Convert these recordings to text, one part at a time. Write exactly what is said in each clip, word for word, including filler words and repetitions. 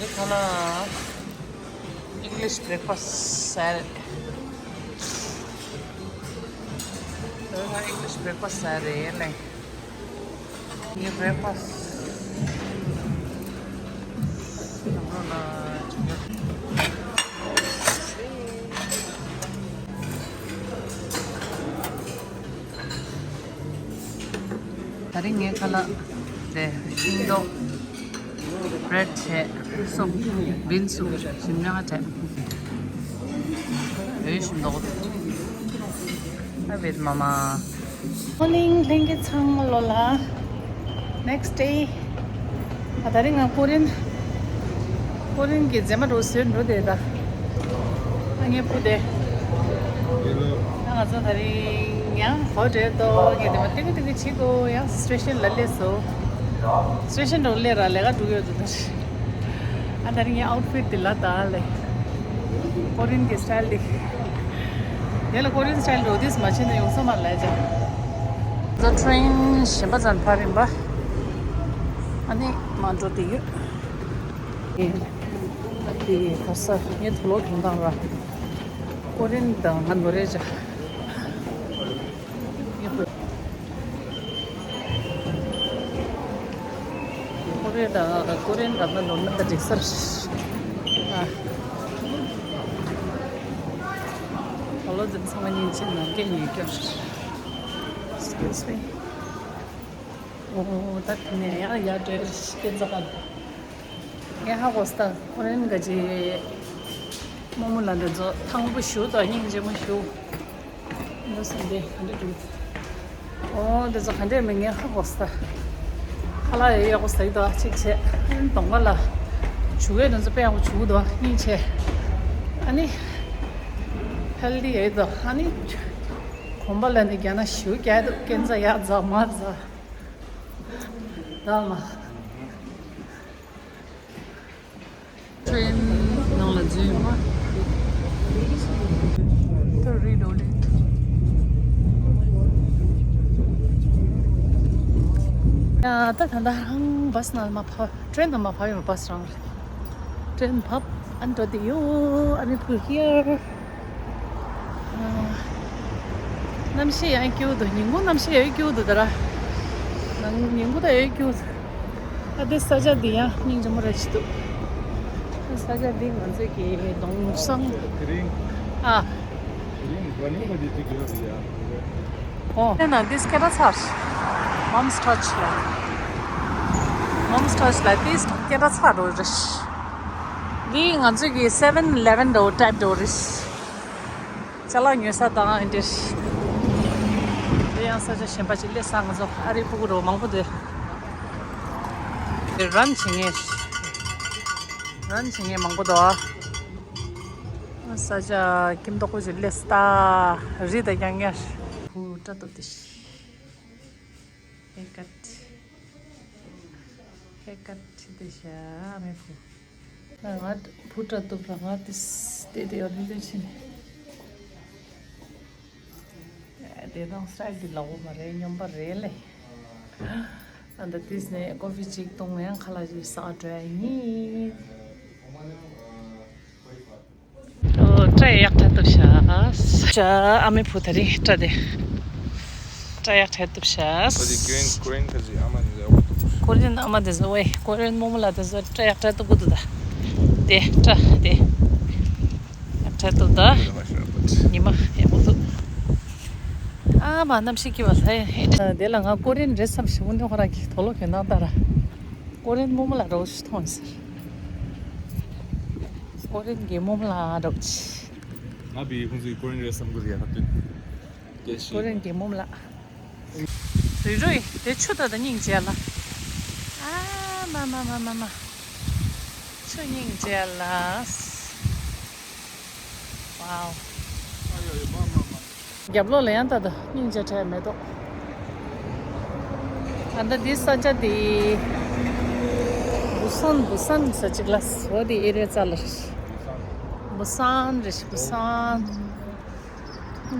ཁ་ལག་English breakfast ཟ་རེད། ད་ང་English breakfast ཟ་རེད་ལེ། ངའི་breakfast། ད་རིང་ངའི་ཁ་ལག་དེ་ཤིང་ཏོག bread བྱས་soup, bean soup, ཞིམ་ཉམས་བྱས། འོས་ཤིང་ཏོག་ཨ་བེད་མ་མ། Morning ལྷན་རྒྱས་ཚང་མ་ལོ་ལ། Next day. ཨ་ད་རིང་ང་ཀོ་རིན། ཀོ་རིན་གྱི་རྫས་མ་འགྲོ་བཟོས་འགྲོ་དེ་ད། ཨ་ངའི་བུ་དེ། ཨ་ང་ཚོ་ད་རིང་ཡང་ཧོ་ཊེལ་དུ་ངས་དེ་མ་ཏིག་ཏིག་བྱེད་དགོས་ཡང་སི་ཊེ་ཤན་ལ་སླེབས་སོ། སི་ཊེ་ཤན་འགྲོ་སླེབས་ར་ལས་ཀ་འགྲོ་གི་ཡོད་འདུག་ད། ཨ་ད་རིང་ངའི་outfit དེ་ལ་ད་ལས། ཀོ་རིན་གྱི་style དེ། དེ་ལ་ཀོ་རིན་style འགྲོ་དུས་མ་བྱས་ན་ཡོང་ས་མ་ལས་ཀྱང་། ད་train གཞན་པ་ཙམ་ཕར་ཡིན་པ། ཨ་ནི་མ་འགྲོ་དེ་ཡོད། ཨེ། དེ་ག་ས་ངའི་དུག་ལོག་གྱོན་སྟངས་ར། ཀོ་རིན་དང་ང་ནོར་རེ་བྱ། ཀོ་རེ་དང་ཀོ་རིན་དང་ང་ནོར་ན་ད་འགྲིག་ས་རེད། ཨ། ཨོ་ལོ་འཛིན་ཚང་མ་ཉིན་ཕྱིན་ནམ་མཁའི་ཉིས་བརྒྱ། Excuse me. ཨོ་ད་དེ་ནས་ཡང་ཡར་འགྲོ་ཡ་རེད་སྐད་ཆ་ག་ལ། ངས་ཧ་གོ་སྟ་ཁོ་རང་ག་ཅི། རྨོ་མོ་ལ་འདི་ཚོ་ཐང་པོ་ཞུ་དང་སྙིང་རྗེ་མོ་ཞུ། འདི་སེམས་དེ་ག་འདྲ་འདུག་ཨོ་འདི་ཚོ་ག་འདྲ་མིན་ངས་ཧ་གོ་སྟ། ཁ་ལག་ཡོད་ཡག་པོ་ཟ་གི་འདུག་གཅིག་བྱས་གདོང་པ་ལ་བྱུག་པའི་འདི་ཚོ་དཔེ་ཡག་པོ་བྱུག་འདུག་སྙིང་རྗེ། ཨ་ནི་ཧེལ་དི་ཡོད་འདུག་ཨ་ནི་གོམ་པ་ལ་ནི་རྒྱ་ན་ཞུ་རྒྱག་འདུག་སྐད་ཆ་ཡག་ཛ་མ་ཛ། ད་མ། ཊེན་ནང་ལ་འཛུལ་མ། ད་རི་ལོ་ལི། ཡ་ད་ད་ད་རང་བྷ་སི་ནང་མ་ཕ། ཊེན་ནང་མ་ཕ་ཡོང་བྷ་སི་རང་རེད། ཊེན་ཕབ་ཨན་འགྲོ་དེ་ཡོ། ཨ་མི་བུ་ཧི་ཡར། གནམ་གཤིས་ཡང་སྐྱིད་པོ་འདུག་ཉིན་གུང་གནམ་གཤིས་ཡང་སྐྱིད་པོ་འདུག་ད་ར། ནང་ཉིན་གུང་ད་ཡང་སྐྱིད་པོ་འདུག་ཨ་དེ་ས་ཆ་འདི་ཡང་སྙིང་རྗེ་མོ་རེད་ཅིག་འདུག་ཨ་ས་ཆ་འདི་ང་ཚོའི་གི་གདོང་བསང་། ཨ། ཨོ། དེ་ན་འདི་སྐད་གྲགས་ཚར། Mom's Touch ལ། Mom's Touch ལ་དེ་སྐད་གྲགས་ཚར་འགྲོ་རེད། འདི་ང་ཚོའི་གི་seven eleven འདྲ་བོ་type འདྲ་བོ་རེད། ཅ་ལག་ཉོ་ས་དང་འདིར། དེ་ཡང་ས་ཆ་གཞན་པ་ཅིག་སླེབས་ས། ང་ཚོ་ཨ་རི་སྤུ་གུ་རོ་མང་པོ་འདུག་རན་བྱེད་མཁན། རན་བྱེད་མཁན་མང་པོ་འདུག་ས་ཆ་སྐྱིད་མདོག་པོ་ཅིག་སླེབས་ས། རི་དང་རྐྱང་ངེར། བུ་སྐྲ་གཏུབ་དེ། ཧེར་ཀཊ། ཧེར་ཀཊ་བྱེད་དེ་ཤ་མེ་ཕུ། ང་བུ་སྐྲ་གཏུབ་ར་ང་དེ་དེ་དེ་ཡོད་དེ་ཕྱིན། དེ་དང་སི་ཊའིལ་དེ་ལག་པོ་མ་རེད་སྙོམས་པ་རེད་ལེ། ཨ་ད་དེས་ནས་ཀོ་ཕི་གཅིག་བཏུང་ཡང་ཁ་ལག་ཅིག་ཟ་འགྲོ་ཡ་ཡིན། ཨོ། སྐྲ་ཡག་ཕྲ་གཏུབ་ཤག་ཨ་མའི་བུ་ད་རིང་སྐྲ་དེ། སྐྲ་ཡག་ཕྲ་གཏུབ་ཤག་ཁོ་ཅིག་ཀོ་རིན་ཀོ་རིན་ཁ་ཅིག་ཨ་མ་ནི་ཡག་པོ་གཏུབ། ཀོ་རིན་ཨ་མ་དེ་ཚོ་ཝེ་ཀོ་རིན་རྨོ་མོ་ལ་དེ་ཚོ་སྐྲ་ཡག་ཕྲ་གཏུབ་གི་འདུག་ད། དེ་སྐྲ་དེ། ཡག་ཕྲ་གཏུབ་ད། ཉི་མ་ཡག་པོ་འདུག་ཨ་མ་གནམ་གཤིས་སྐྱིད་པ་ལྷ་ཡ། དེ་ལ་ང་ཀོ་རིན་རེད་བསམ་ཞིག་འུ་འདི་ཁོ་རང་གི་དོ་ལོ་གྱོན་སྟངས་ལྟར། ཀོ་རིན་རྨོ་མོ་ལ་འགྲོ་ཞིག་མཐོང་ཟེར། ཀོ་རིན་གྱི་རྨོ་མོ་ལ་འགྲོ་ཆི། ང་བི་ཁོང་ཚོའི་ཀོ་རིན་རེད་བསམ་གི་རེད་ཧ་ཏུ། སྐད་ཆ། ཀོ་རིན་གྱི་རྨོ་མོ་ལ། རི་རོ་ཡི་དེ་ཆུ་ད་ད་སྙིང་རྗེ་ལ། ཨ་མ་མ་མ་མ་མ། ཆུ་སྙིང་རྗེ་ལ། ཝའོ། རྒྱབ་ལོགས་ལ་ཡང་ད་ད་སྙིང་རྗེ་བྲལ་མེད་དོ། ཨ་ད་འདི་ས་ཆ་འདི། བུ་སན་བུ་སན་ས་ཅིག་ལ་སོ་འདི་ཨེ་རེ་ཙ་ལ་རེད། བུ་སན་རེད་བུ་སན།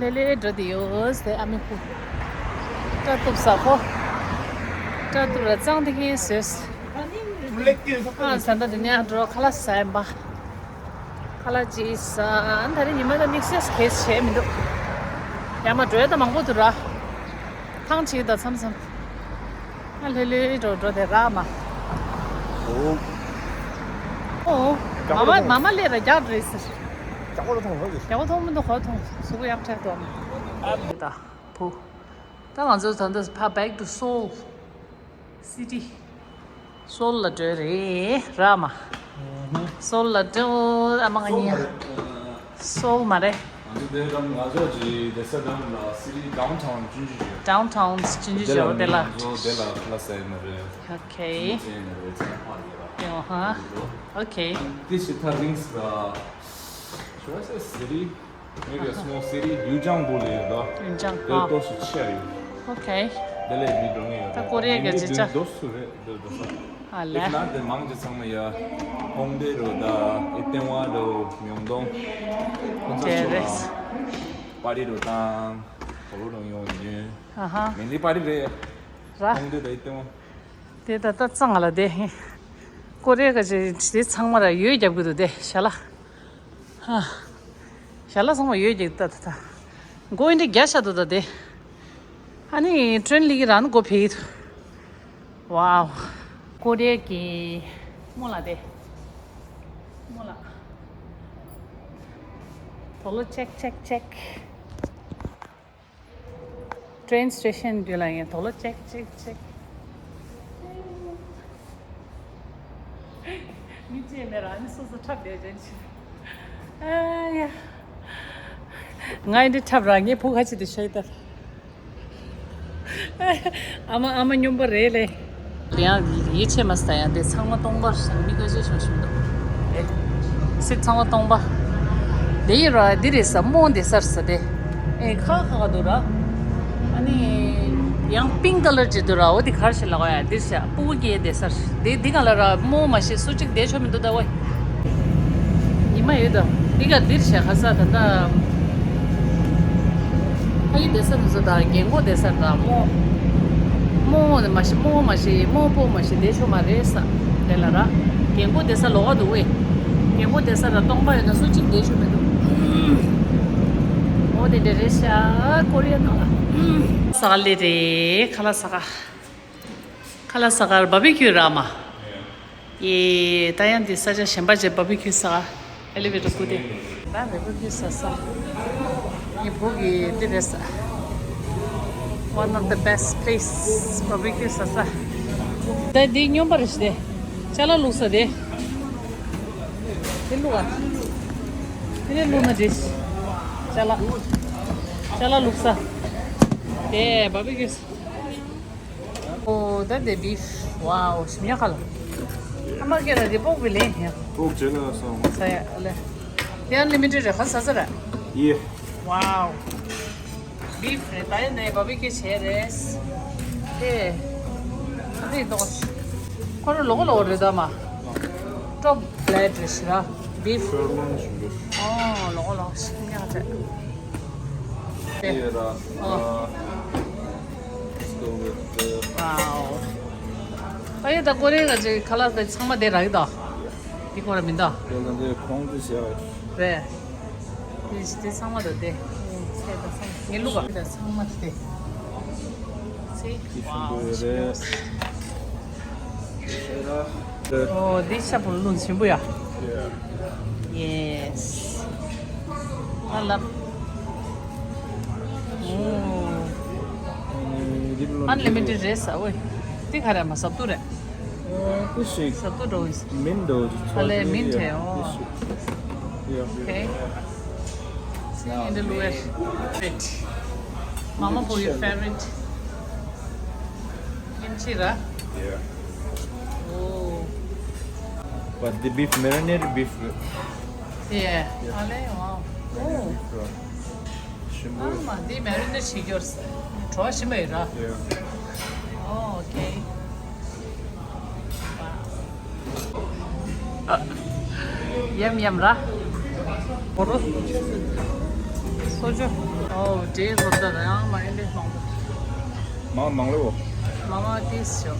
ལེ་ལེ་འགྲོ་དེ་ཡོད་ཟེར་ཨ་མའི་བུ། སྐྲ་གཏུབ་ས་ཁོ། སྐྲ་གཏུབ་ལ་གཙང་དེ་ཁེན་ཟོས། ཨ་ཟ་འདྲ་དེ་ནས་འགྲོ། ཁ་ལག་ཟ་ཡིན་པ། ཁ་ལག་ཅིག་ཟ། ཨ་ད་རེས་ཉི་མ་ད་དམིགས་བསལ་གས་བྱས་མི་འདུག་ཡ་མ་འགྲོ་ཡ་ད་མང་པོ་འདུག་ར། ཐང་ཆད་ད་མཚམས་མཚམས། ཨ་ལྷོད་ལྷོད་འགྲོ་འགྲོ་དེ་ར་མ། ཨོ། ཨོ། མ་མ་མ་མ་ལས་ར་རྒྱག་འགྲོ་ཟེར། ཅག་པོ་ཐོང་ཧོ་ཡོད། ཅག་པོ་ཐོང་མི་འདུག་ཧོ་ཐོང་། གཟུགས་པོ་ཡག་དྲག་འདུག་ཨ་མ། ད་བུ། ད་ང་ཚོ་ད་ལྟ་ཕ་back to Seoul city། Seoul་ལ་འགྲོ་རེད་ར་མ། Seoul་ལ་འགྲོ། ཨ་མ་ང་གཉིས། Seoul་མ་རེད། ང་ཚོ་དེ་དང་ང་ཚོ་གི་བསྡད་ས་དང་ལ་city downtown་ཅུན་ཅུ་ཅུ། Downtown་ཅུན་ཅུ་ཅུ་དེ་ལ་དེ་ལ། ང་ཚོ་དེ་ལ་ཁ་ལག་ཟ་ཡིན་ན་རེད། Okay. ཡིན་ན་རེད་ཚང་མ་རེད། ཡོ་ཧ། Okay. This is the things the should I say city? Maybe a small city. ཡུལ་ལྗང་བུ་ལས་ཡོད་དོ། ཡུལ་ལྗང་། དེ་ཏོག་སུ་ཆེ་རེད། Okay. དེ་ལས་མི་འགྲོ་ངེས་ཡོད། ད་ཀོ་རི་ཡ་གི་ཅི་ཆ། ཏོག་སུ་རེད་དེ་ཏོག་སུ། ཨ་ལེ། ཨིབ་ན་དེ་མང་ཆེ་ཚང་མ་ཡ། ཧོང་ཏེ་རོ་ད་ཨེ་ཏེ་ཝ་རོ་མྱོང་དོང་། ཁོང་ཚོ་དེ་ཆོ་རེད། པ་རི་རོ་དང་། གོ་རོ་རོ་ཡོང་ཡོད། ཨ་ཧ། མིན་ལི་པ་རི་རེད། ར། ཧོང་ཏེ་ད་ཨེ་ཏེ་ཝ། དེ་ད་ལྟ་གཙང་ལ་དེ། ཀོ་རི་ཡ་གི་ཅི་དེ་ཚང་མ་ར་ཡོད་རྒྱབ་གི་འདུག་དེ་ཞལ་ལག་ཧ། ཞལ་ལག་ཚང་མ་ཡོད་ཀྱི་ད་ད་ད། མགོ་ཨིན་དྲི་རྒྱ་ཤ་འདུག་ད་དེ། ཨ་ནི་ཊེན་ལི་གི་རང་མགོ་ཕེ་གི་འདུག་ཝའོ། ཀོ་རི་ཡ་གི་སྨོ་ལགས་དེ། སྨོ་ལགས། དོ་ལོ་ཅེག་ཅེག་ཅེག Train station་དུས་ལ་ཡང་དོ་ལོ་ཅེག་ཅེག་ཅེག་མི་ཅེས་མེད་ར་ནི་སོ་སོ་འཁྲབ་བསྡད་ཅན་ཆེ། ཨ་ཡ། ང་ཡི་འདི་འཁྲབ་ར་ངའི་བུ་ཁ་ཆེ་དེ་ཤ་ཡི་ལྟར། ཨ་མ་ཨ་མ་སྨྱོན་པ་རེད་ལེ། དེ་ཡང་ཡིད་ཆེས་མ་ས་ཡང་དེ་ཚང་མ་སྟོང་པར་ཟེར་མི་ཁ་ཤས་ཤོག་ཤིག་འདུག་ཨེ། སིར་ཚང་མ་སྟོང་པ། དེ་ཡི་ར་འདི་རེད་ས་རྨོ་འདི་སར་ས་དེ། ཨེ་ཁ་ཁ་ཁ་འདུག་ར། ཨ་ནི། ཡང་pink colour་ཅིག་འདུག་ར་འོ་དེ་གར་ཞིག་ལ་གོ་ཡ་འདིར་ཤ་སྤུ་གུ་སྐྱེས་དེ་སར་དེ་འདི་ག་ལ་ར་རྨོ་མ་ཤེས་སུ་གཅིག་བསྡད་ཆོག་མི་འདུག་ད་ཝེ། ཉི་མ་ཡོད་དོ། འདི་ག་འདིར་བྱས་ཁ་ས་ད་ལྟ། ཕ་གི་བསྡད་ས་མི་ཚོ་དང་རྒན་གོག་བསྡད་ས་དང་རྨོ། རྨོ་མ་ཤི་རྨོ་མ་ཤི་རྨོ་པོ་མ་ཤི་བསྡད་ཆོག་མ་རེད་ས། དེ་ལ་ར། རྒན་གོག་བསྡད་ས་ལོགས་ཀ་འདུག་ཝེ། རྒན་གོག་བསྡད་ས་ར་སྟོང་པ་ཡོད་ན་སུ་གཅིག་བསྡད་ཆོག་མི་འདུག་འོ་དེ་འདྲ་རེད་ཤག་ཀོ་རི་ཡ་ནང་ལ། ས་ག་ལེ་རེད་ཁ་ལག་ས་ག་ཁ་ལག་ས་གར་བ་བི་ཁྱུ་རག་མ། ཡེ། ད་ཡང་འདི་ས་ཆ་གཞན་པ་ཅིག་བ་བི་ཁྱུ་ས་གར་ཨེ་ལི་ཝེ་ཊར་སྐུ་དེ། ད་བ་བི་ཁྱུ་ཟ་ས། ངའི་བུ་གི་འདི་རེད་ས། One of the best place བ་བི་ཁྱུ་ཟ་ས། ད་འདི་སྨྱོན་པ་རེད་ཤི་དེ། ཅ་ལག་བླུགས་ས་དེ། དེ་བླུགས་ཨ། དེ་ནས་བླུགས་ན་འགྲིག་ཅ་ལག་ཅ་ལག་བླུགས་ས། དེ་བ་བི་ཁྱུ་ས། ཨོ་ད་དེ་བིཕ། ཝའོ་ཞིམ་ཉག་ཁ་ལ། ཨ་མ་སྐད་ལ་དེ་པོག་བི་ལེན་ཡ། པོག་ཇེ་ལ་སོང་། ས་ཡ་ལེ། དེ་ཨན་ལི་མི་ཊེཌ་རེད་ཁ་ཟ་ས་ར། ཡེ། ཝའོ། བིཕ་རེད་ད་ཡ་ནས་བ་བི་ཁྱུ་བྱས་རེད། དེ། ཨ་ནི་ཏོག་ཁོ་ར་ལོག་ལོག་རེད་ད་མ། ཊོབ་བྷི་ལེཊ་རེད་ཤི་ར། བིཕ། ཤོར་མང་ཞིག་འདུག་ཨོ་ལོག་ལོག་ཞིམ་ཉག་ཅེ། དེ་ཡོད་ར། ཨོ། Let's go with the ཝའོ། ཨ་ཡེ་ད་ཀོ་རེ་ག་ཅིག་ཁ་ལག་དེ་ཚང་མ་དེ་རག་གི་ད། དེ་ཁོ་ར་མིན་ད། དེ་ལ་འདི་ཁོང་དུ་བྱས་པ་རེད། དེ་དེ་ཚང་མ་དེ་དེ། ཚེ་ད་ཚང་མ་ངའི་ལུག་ག་དེ་ཚང་མ་དེ། ཚེ་ཝའོ། ཨོ་འདི་ཤ་བུ་ལུང་ཆེན་པོ་ཡ། Yes. I love. ཨོ། ཨན་ལི་མི་ཊེཌ་རེད་ས་ཝེ། འདི་ག་རེ་མ་ཟབ་ཏུ་རེད། ཨོ་ཏི་ཞིག་ཟབ་ཏུ་འགྲོ་ཡིན། མིན་འགྲོ་ཅིག་ཨ་ལེ་མིན་ཊེ་ཨོ། ཏི་ཞིག་ཡ། Okay. See in the lower. Favorite. Mama, for your favorite. Kimchi, right? Yeah. Oh. But the beef, marinated beef. Yeah. Yeah. Ale, wow. Marinated beef, uh, shimbo. Oh. ཨ་མ་འདི་མེ་རི་ནེ་ཊི་བྱེད་རྒྱུ་རེད། བྲོ་བ་ཞིམ་པོ་ཡོད་ར། Yeah. Oh, okay. Yum yum ར། གོ་རོ། སོ་ཇོ། ཨོ་ཌེ་རོ་ད་ར་ཡང་མ་ཨེ་འདྲེ་མང་པོ། མ་མང་ལེ་བོ། མ་མ་ཏིས་ཤོ།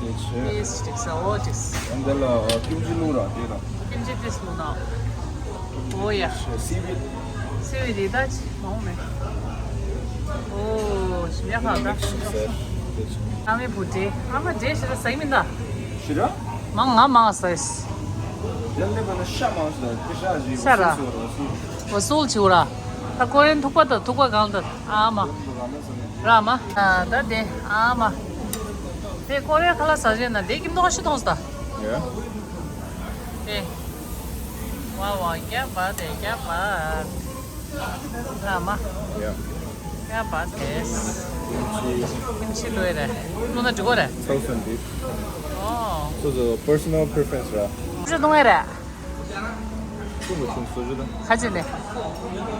ཡེས་ཅིག་ཟ་འོ་ཅིག་ཡང་འདི་ལ་ཀིམ་ཅི་བླུགས་ར་དེ་དང་། ཀིམ་ཅི་ཏིས་བླུགས་ན། འོ་ཡ། སི་བིད། སི་བིད་དེ་ད་ཅི་མང་མེད། འོ་ཞིམ་ཡག་ཁ་ད། ཨ་མའི་བུ་འདྲེ། ཨ་མ་འདྲེ་ཞེ་དྲག་ཟ་གི་མིན་ད། ཞེ་དྲག་མང་ང་མང་ཟ། ཡང་འདི་བས་ན་ཤ་མང་ཟ་དེ་ཤ་ཞིག་ཤ་ར། འོ་སུལ་ཆིའུ་ར། ད་ཀོ་རེན་ཐུག་པ་ད་ཐུག་པ་གང་ད་ཨ་མ། ར་མ། ད་དེ་ཨ་མ། དེ་ཀོ་རེ་ཁ་ལག་ཟ་བྱས་ན་དེ་ཀིམ་ཏོག་ཤི་ཐོང་སྟ། ཡ། དེ། ཝ་ཝ་རྒྱ་བ་དེ་རྒྱ་བ། ར་མ། ཡ། རྒྱ་བ་དེ། ཀིམ་ཅི་ལོས་རེད། ལོ་ན་འགྲིག་གོ་རེད། ཚོགས་སོན་འདི། ཨོ། སོ་སོ་personal preference ར། ཅི་གཏོང་ཡ་རེད། ཁ་ཅིག་ནས།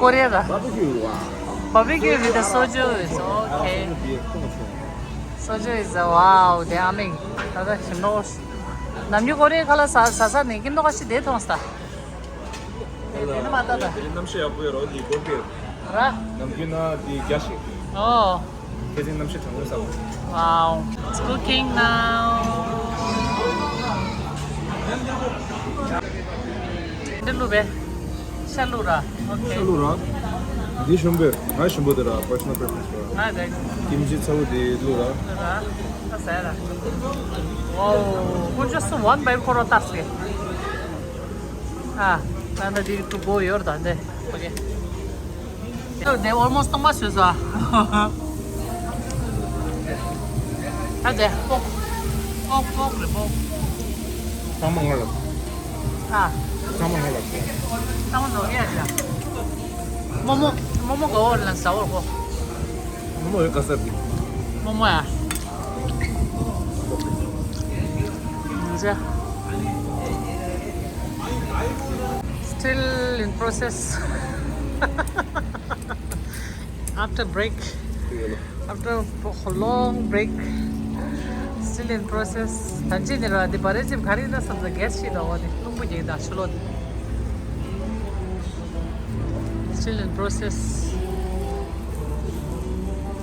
ཀོ་རེ་ར། Barbecue རེད་ད། Soju is okay. Soju is a wow. དེ་ཨ་མིག་ད་ལྟ་ཞིམ་པོ། ནམ་རྒྱུན་ཀོ་རེ་ཁ་ལག་ཟ་ཟ་ས་ནས་ཀིམ་ཏོག་ཁ་ཤས་དེ་མཐོང་སྟ། དེ་ནི་མ་ལྟ་ད། དེ་རྣམ་ཤེས་ཡག་པོ་ཡོད་རོ་དེ་ཀོ་རེ། ར། ནམ་རྒྱུན་ན་དེ་རྒྱ་ཞིག་ཨོ། ཁྱེད་ཚོའི་རྣམ་ཤེས་དྲང་མོ་བསམ། Wow, it's cooking now. འདི་བླུགས་པས། ཤ་བླུགས་ར། Okay. ཤ་བླུགས་ར། འདི་ཞིམ་པོ། ང་ཞིམ་པོ་དེ་ར་personal preference ར། ང་དེ། ཀིམ་ཅི་ཚ་བོ་དེ་བླུགས་ར། བླུགས་ར། ཨ་ཟེར་ར། Wow, ཁོ་ཅོ་སུ་one by four ལྟར་སེ། ཨ། ད་ནི་འདི་to go ཡོད་ད་འདི། Okay. དེ་almost སྟོང་པ་བཟོས་སོ། ད་དེ་ཀོག་ཀོག་ཀོག་རེད་པོ། ཚང་མ་ང་ལ། ཨ། ཚང་མ་ང་ལ། ཚང་མ་ནོར་ཡ་ཅག་མོ་མོ་མོ་མོ་ག་འོག་ལ་ཟ་འོར་གོ། མོ་མོ་ཡོད་ག་ས་དེ། མོ་མོ་ཡ། ཟ། Still in process. After break, after a long break, still in process. ད་ཅི་ནི་ར་དེ་བ་རེ་ཅིབ་ག་རེ་ན་བསམ་ས་གེ་སི་ཤི་ད་འོ་དེ་རླུང་བུ་རྒྱག་ད་ཆུ་ལོ་དེ། Still in process.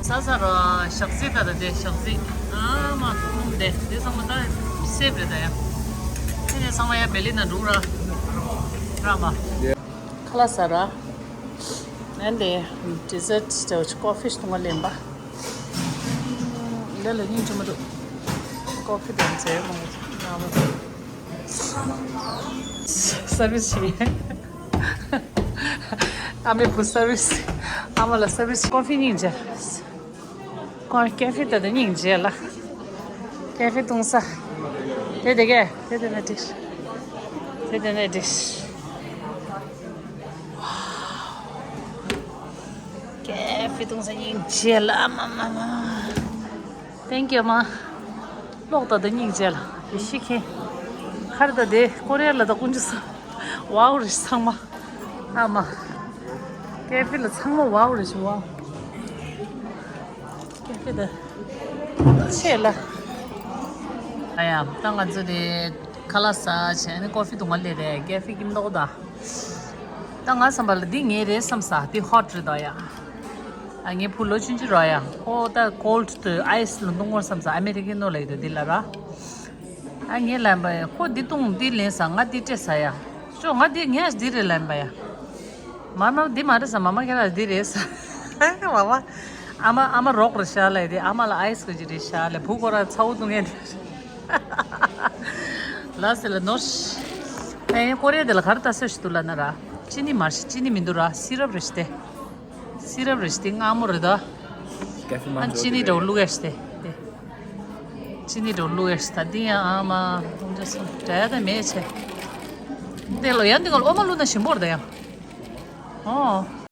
ས་ས་ར་ཞག་རྩི་ད་ད་དེ་ཞག་རྩི། ཨ་མ་རླུང་དེ་དེ་ཚང་མ་ད་སེབ་རེད་ད་ཡ། དེ་ནས་ཚང་མ་ཡ་བེ་ལི་ན་འགྲོ་ར། ར་མ། ཁ་ལག་ཟ་ར། And the dessert ཀོ་ཕི་སྟོང་བ་ལེན་པ། ལ་ལ་སྙིང་རྗེ་མོ་འདུག་ཀོ་ཕི་དང་ཇེ་མོ་ན་བ། སར་བིས་བྱེད། ཨ་མའི་བུ་སར་བིས། ཨ་མ་ལ་སར་བིས། ཀོ་ཕི་སྙིང་རྗེ། ཀོ་ཀེ་ཧྥེ་ད་དེ་སྙིང་རྗེ་ལ། ཀེ་ཧྥེ་བཏུང་ས། དེ་དེ་གས་དེ་དེ་ན་འགྲིག་དེ་དེ་ན་འགྲིག་ཀེ་ཧྥེ་བཏུང་ས་སྙིང་རྗེ་ལ་མ་མ་མ། Thank you མ། ལོག་ད་དེ་སྙིང་རྗེ་ལ་ཡེ་ཤི་ཁེ། ཁར་ད་དེ་ཀོ་རེ་ལ་ད་ཀུན་ཅི་ས། ཝའོ་རེ་ཚང་མ། ཨ་མ། ཀེ་ཧྥེ་ལ་ཚང་མ་ཝའོ་རེ་ཤི་ཝའོ། ཀེ་ཧྥེ་ད། ཆེ་ལ། ཨ་ཡ། ད་ང་ཚོ་དེ་ཁ་ལག་ཟ་བྱས་ནས་ཀོ་ཧྥི་འཐུང་ག་སླེབས་རེད། ཀེ་ཧྥེ་ཀིམ་ཏོག་ད། ད་ང་བསམ་པ་ལ་འདི་ངའི་རེད་བསམ་ས། འདི་ཧོ་ཊི་རེད་ད་ཡ། ཨ་ངའི་བུ་ལོ་ཆུང་ཆུང་རེད་ཡ། ཁོ་ད་ཀོལ་ཌི་དང་ཨའི་སི་ལ་འཐུང་དགོས་བསམ་ས། ཨ་མེ་རི་ཀའི་ནང་ལ་ཡོད་དུས་འདི་ལ་ར། ཨ་ངས་ལབ་པ་ཡ། ཁོ་འདི་འཐུང་འདི་ལེན་ས། ང་འདི་སྤྲད་ས་ཡ། ཅོ་ང་འདི་ངས་འདི་རེད་ལབ་པ་ཡ། མ་མ་འདི་མ་རེད་ས། མ་མ་ཁྱེད་རང་འདི་རེད་ས། མ་མ། ཨ་མ་ཨ་མ་རོགས་རེད་ཤག་ལབ་དེ། ཨ་མ་ལ་ཨའི་སི་གི་ཅི་རེད་ཤག་ལབ། བུ་ཁོ་རང་ཚ་བོ་བཏུང་ཡས་རེད། ལ་སེ་ལ་ནོར། ཨེ་ཀོ་རེ་དེ་ལ་ག་རེ་ལྟ་སྲོལ་ཞིག་འདུག་ལབ་ན་ར། ཅི་ནི་མ་རེད། ཅི་ནི་མི་འདུག་ར། སི་རབ་རེད་ཤག་དེ། སི་རབ་རེད་ཤག་དེ་མངར་མོ་རེད་ད། ཀེ་ཧྥེ་མ་ཨ་ཅི་ནི་འདྲ་བོ་བླུགས་ཡས་ཤག་དེ། དེ་ཅི་ནི་འདྲ་བོ་བླུགས་ཡས་ཤག་ད་འདི་ཡང་ཨ་མ་ལྷུང་ཇ་སོང་འདྲ་ཡ་ད་མེད་ཆེ། དེ་ལོ་ཡང་འདི་ག་ལ་ཨོ་མ་བླུགས་ན་ཞིམ་པོ་རེད་ད་ཡང་། ཨོ།